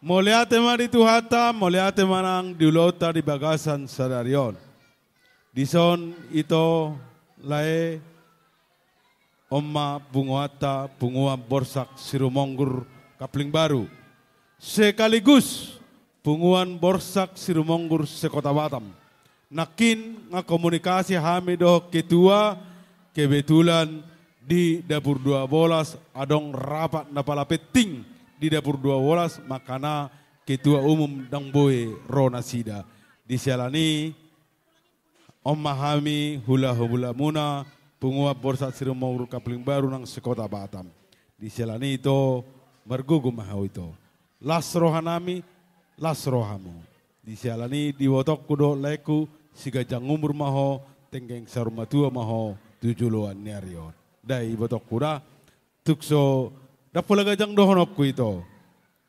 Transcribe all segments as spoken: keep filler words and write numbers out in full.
Mauliate ma di Tuhanta, mauliate ma nang di ulaonta di bagasan sadari on. Dison ito lae, on ma punguanta, Punguan Borsak Sirumonggur Kapling Baru, sekaligus Punguan Borsak Sirumonggur se-Kota Batam. Nangkin nga komunikasi hami dohot ketua, kebetulan di dapur dua bolas adong rapat na pala penting di dapur dua bolas, makana ketua umum ndang boi ro nasida. Di siala ni i, on ma hami hula-hulamuna, Punguan Borsak Sirumonggur Kapling Baru nang se-Kota Batam. Di siala ni i ito, margogo ma hau ito. Las rohanami, las rohamu. Di siala ni i, di ibotongku dohot laengku, siganjang umur ma ho, tenggeng saur matua ma ho tu joloan ni ari on. Da ibotongku da, tung so, ndang pola ganjang dohononku ito.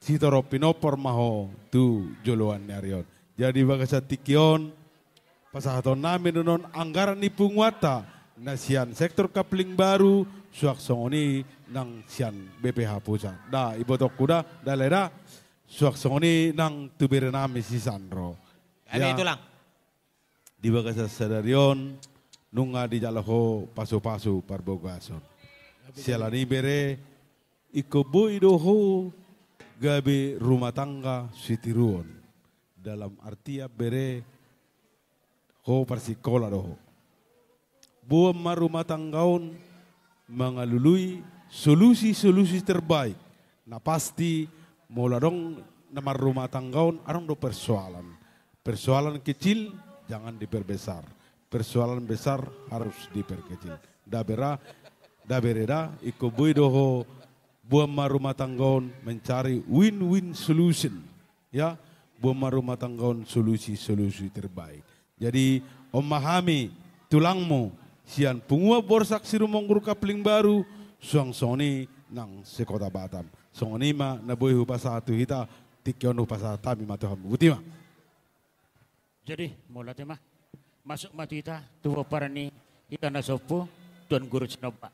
Sitorop pinompar ma ho tu joloan ni ari on. Jadi bagasan tingki on, pasahatonnami do on anggaran ni punguanta, na sian sektor Kapling Baru, suang songon i nang sian B P H pusat. Da ibotongku da, da lae da, suang songon i nang tu berenami si Sandro. Kami ya, tulang. Di bagasan sadari on, nunga dijalo ho pasu-pasu parbagason. Siala ni i bere, ingkon boi do ho gabe rumah tangga sitiruon. Dalam artian bere, ho parsikola do ho. Boan ma rumah tangga on mangalului solusi-solusi terbaik. Na pasti, molo adong na marrumah tangga on, adong do persoalan. Persoalan kecil jangan diperbesar. Persoalan besar harus diperkecil. Da bere, da bere da, ingkon boi do ho boan ma rumah tangga on mencari win-win solution. Ya, boan ma rumah tangga on solusi-solusi terbaik. Jadi, on ma hami, tulangmu, sian Punguan Borsak Sirumonggur Kapling Baru, suang songon i nang se-Kota Batam. Songon i ma na boi hupasahat tu hita, tingki on hupasahat hami ma tu hamu. Botima. Jadi, mauliate ma. Masuk ma tu hita, tu pomparan ni hita na sompu, Tuan Guru Sinomba.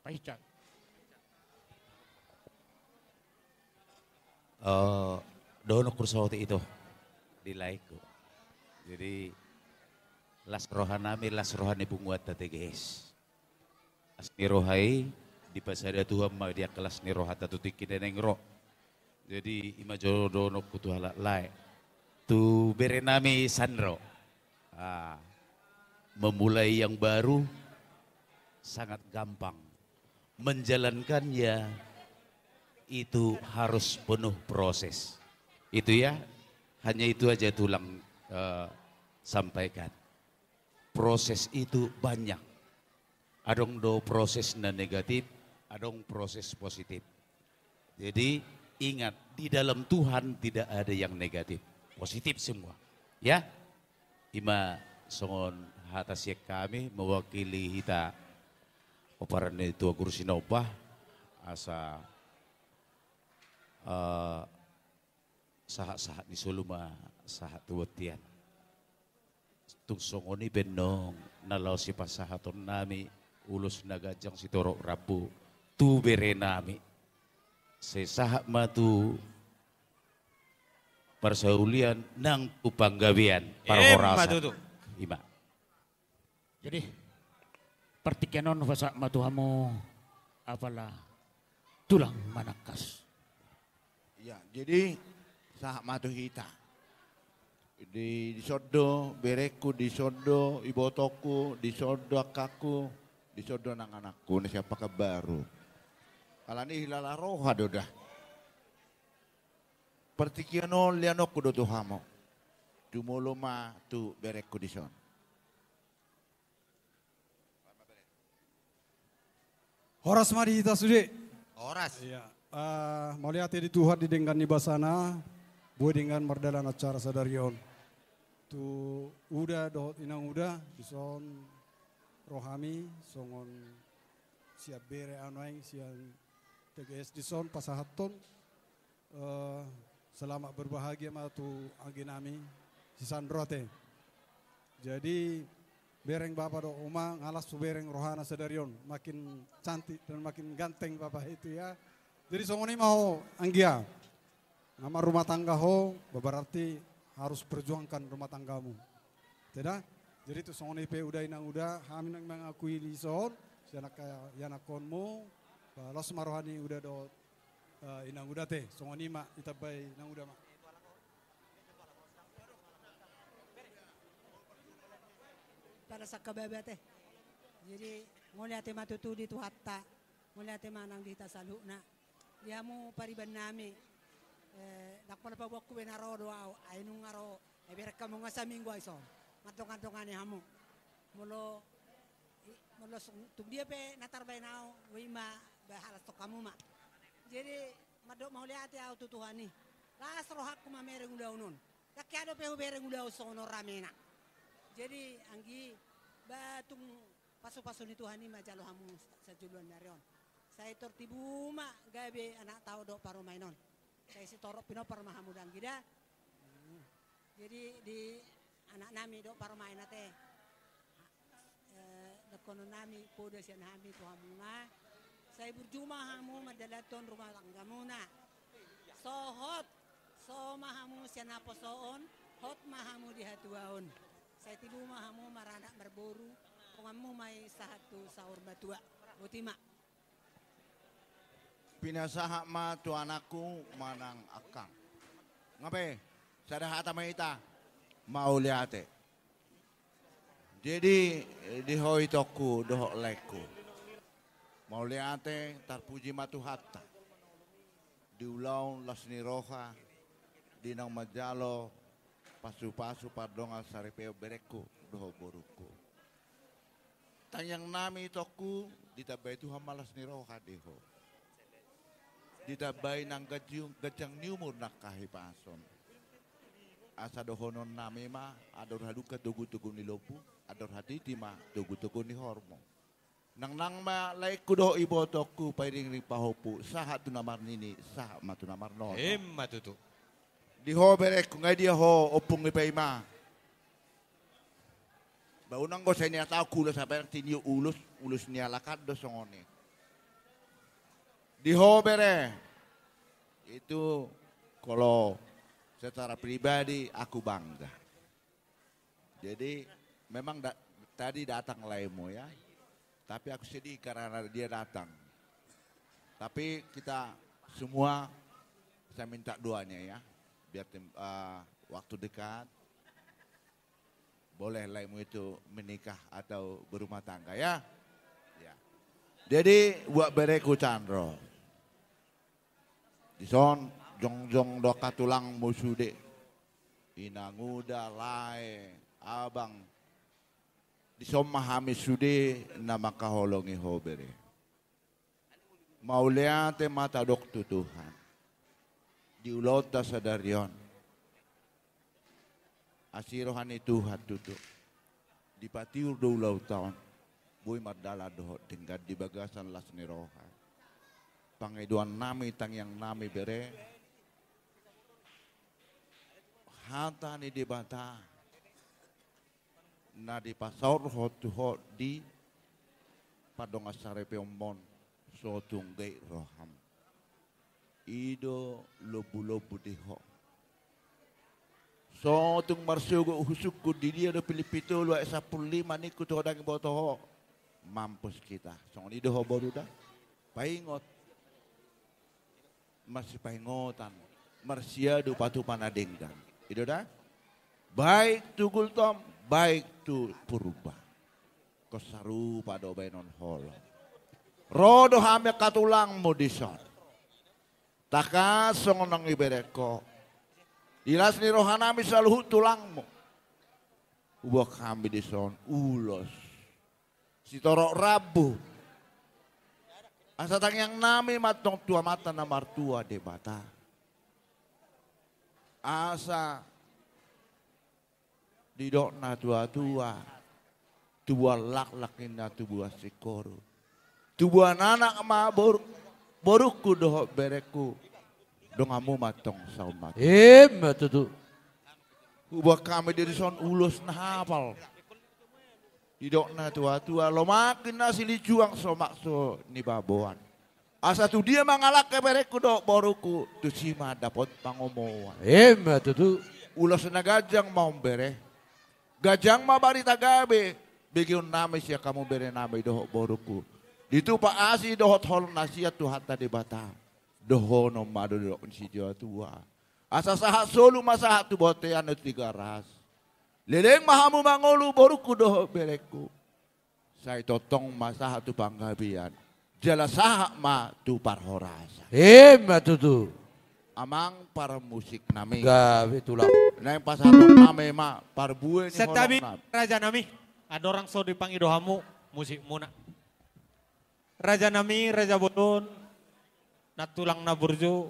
Paicat. Eh, dohononku saotik ito di laengku. Jadi, las rohanami, las roha ni punguanta T G S. Las ni roha i, dipasada Tuhan ma di angka las ni rohanta tu tingki na naeng ro. Jadi, i ma jo dohononku tu halak lae. Tu berenami Sandro. Ah, memulai yang baru sangat gampang. Menjalankannya itu harus penuh proses. Itu ya, hanya itu aja tulang, eh, sampaikan. Proses itu banyak. Adong do proses na negatif, adong proses positif. Jadi, ingat, di dalam Tuhan tidak ada yang negatif. Positif semua. Ya? I ma songon hata sian hami mewakili hita pomparan ni Tuan Guru Sinomba, asa, eh, sahat-sahat ni solu ma sahat tu bontean. Tung songon i pe annon na laho sipasahatonnami ulos na ganjang sitorop rambu tu berenami. Sai sahat ma tu parsaulian nang tu panggabean. Emma parhorasan. Tutu. I ma. Jadi, partingkian on hupasahat ma tu hamu apala tulang manangkas. Ya, jadi sahat ma tu hita. Di, dison do berengku, dison do ibotongku, dison do angkangku, dison do nang anakku na sian Pekanbaru. Alani i hilala roha do da. Partingkian on leanonku do tu hamu. Jumolo ma tu berengku dison. Horas ma di hita sude. Horas. Iya. Eh, mauliate di Tuhan di denggan ni basana, boi denggan mardalan acara sadari on. Tu uda dohot inang uda, dison rohami, songon sian bere ahu nuaeng, sian T G S dison, pasahathon. Eh, selamat berbahagia ma tu anggi nami, si Sandro ate. Jadi, bereng bapa dohot uma, nga las hubereng rohana sadari on, makin cantik dan makin ganteng bapa itu ya. Jadi songon i ma ho anggia. Nga marrumah tangga ho, berarti harus perjuangkan rumah tanggamu. Tidak? Jadi tu songon i pe uda inang uda, hami na mangakui dison, sian angka ianakhonmu, ba los ma roha ni uda dohot, eh, inang uda te, songon i ma ditambai inang uda ma. Pala sangkababa te. Jadi, mauliate ma tutu di Tuhanta. Mauliate ma nang di hita saluhutna. Di hamu pariban nami. Eh, ndang pola paboaonku be na ro do au. Ai nunga ro. Ai bereng hamu nga saminggu ai son. Mandongan-dongani hamu. Molo, i, molo s-, tung dia pe na tarbaen au, boi ma bahalas tong hamu ma. Jadi, mandok mauliate au tu Tuhan i. Las rohangku mamereng ulaon on. Ndang hea dope hubereng ulaon songon on ramena. Jadi, anggi, ba tung pasu-pasu ni Tuhan i ma jalo hamu sa-, sajoloan ni ari on. Sai tor tibu ma gabe anak tao dohot parumaen on. Sai sitorop pinompar ma hamu da anggi da. Hmm. Jadi, di anak nami dohot parumaen ate. Eh, dohonon nami poda sian hami tu hamuna. Sai burju ma hamu mandalanhon rumah tanggamuna. So hot, so ma hamu sian haposoon, hot ma hamu di hatuaon. Sai tibu ma hamu maranak marboru, donganmu ma i sahat tu saur matua. Boti ma. Pinasahat ma tu anakku manang angkang. Nga pe, sada hata ma hita, mauliate. Jadi, di ho itongku dohot laengku. Mauliate, tarpuji ma Tuhanta. Di ulaon las ni roha, di naung manjalo pasu-pasu pardongan saripeon berengku dohot borungku. Tangiang nami itongku, ditambai Tuhan ma las ni roha di ho. Ditambai nang ganji-, ganjang ni umur nang hahipason. Asa dohonon nami ma, andor hadungka togu-togu ni lombu, andor hatiti ma togu-togu ni horbo. Nang, nang ma laengku dohot ibotongku, pairing-iring pahompu, sahat tu na marnini, sahat ma tu na marnono. Emma tutu. Di ho berengku, nga dia ho ompung ni paima. Ba unang do sai niataon ulos, apa yang tinio ulos, ulos ni halak an do songon i. Di ho bere. Itu kalau secara pribadi aku bangga. Jadi memang da-, tadi datang laemu ya. Tapi aku sedih karena dia datang. Tapi kita semua, saya minta doanya ya. Biar tem-, eh, waktu dekat boleh laemu itu menikah atau berumah tangga ya. Ya. Jadi buat berengku Chandro. Dison jongjong do angka tulangmu sude. Inanguda, lae, abang. Dison ma hami sude na mangkaholongi ho bere. Mauliate ma tadok tu Tuhan. Di ulaonta sadari on. Asi roha ni Tuhan tutu. Dipatiur do ulaonta on. Boi mardalan dohot denggan di bagasan las ni roha. Pangidoan nami, tangiang nami bere. Hata ni Debata. Na dipasaorhon tu ho di pardongan saripeonmon so tung gait roham. I do lombu-lombu di ho. So tung marsogot husungkun di dia do Pilippi tolu ayat sampulu lima ningku tu ho ndang diboto ho. Mampus kita. Songon i do ho boru da. Paingot. Marsipaingotan, marsiadu patupa na denggan. I do da? Baik tu Gultom, baik tu Purba. Ingkon sarupa do baenon holong. Ro do hami angka tulangmu dison. Tangkas songon naung ibereng ho. Di las ni roha nami saluhut tulangmu. Huboan hami dison ulos. Sitorop rambu. Asa tangiang nami ma antong tu Amanta na martua Debata. Asa didok na tua-tua, tubuan laklak ninna tubuan singkoru. Tubuan anak ma bor-, borungku dohot berengku. Donganmu ma antong saur matua. Emma tutu. Huboan hami dison ulos na hapal. Didok na tua-tua, lomak ninna silinjuang, somak so nibaboan. Asa tu dia mangalangka berengku dohot borungku, tusi ma dapot pangomoan. Ima tutu. Ulos na ganjang ma on bere. Ganjang ma barita gabe, begeonnami sian hamu berenami dohot borungku. Ditupa asi dohot holong na sian Tuhanta Debata. Dohonon ma do didok ni situa-tua. Asa sahat solu ma sahat tu bontean na Tigaras. Leleng ma hamu mangolu borungku dohot berengku. Sai tongtong ma sahat tu panggabean. Jala sahat ma tu parhorasan. Ima tutu. Amang parmusiknami. Gabe tulang. Naeng pasahatonnami ma parbue ni holongnami. Santabi rajanami. Andorang so dipangido hamu musikmuna. Rajanami, raja bolon, nantulang na burju.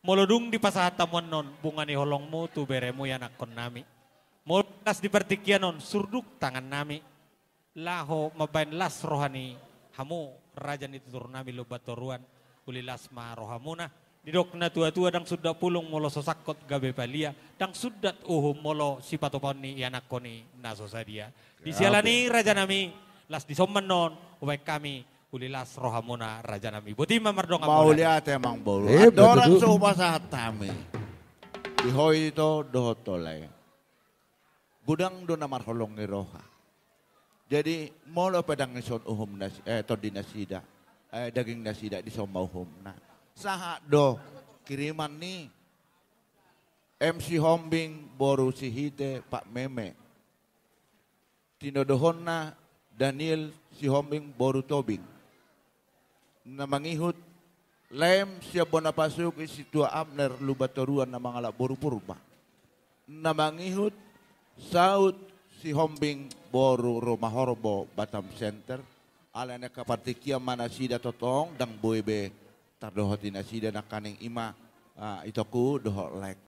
Molo dung dipasahat hamu annon bunga ni holongmu tu beremu ianakkonnami. Molo las di partingkian on surduk tangannami. Laho mambahen las roha ni hamu raja ni tuturnami Lumban Toruan. Uli las ma rohamuna. Didok na tua-tua ndang sundat pulung molo so sangkot gabe palia. Ndang sundat uhum molo sipatupaon ni ianakkon i na so sadia. Di siala ni i rajanami, las dison ma annon hubahen hami. Uli las rohamuna rajanami. Boti ma mardongan. Mauliate amang boru. Andorang so hupasahat hami. Di ho ito dohot tole. Godang do na marholong ni roha. Jadi molo pe ndang dison uhum nasi, eh, tondi nasida, eh, daging nasida, dison ma uhumna. Sahat do kiriman ni M Sihombing boru Sihite Pak Meme. Tinodohonna Daniel Sihombing boru Tobing. Na mangihut Lem sian bona pasuki Situa Abner Lumban Toruan na mangalap boru Purba. Na mangihut Saut Sihombing boru Rumahorbo Batam Center. Alai na angka partingkian ma nasida tongtong ndang boi be tardohoti nasida nangkaning ima, ah, itongku dohot laengku.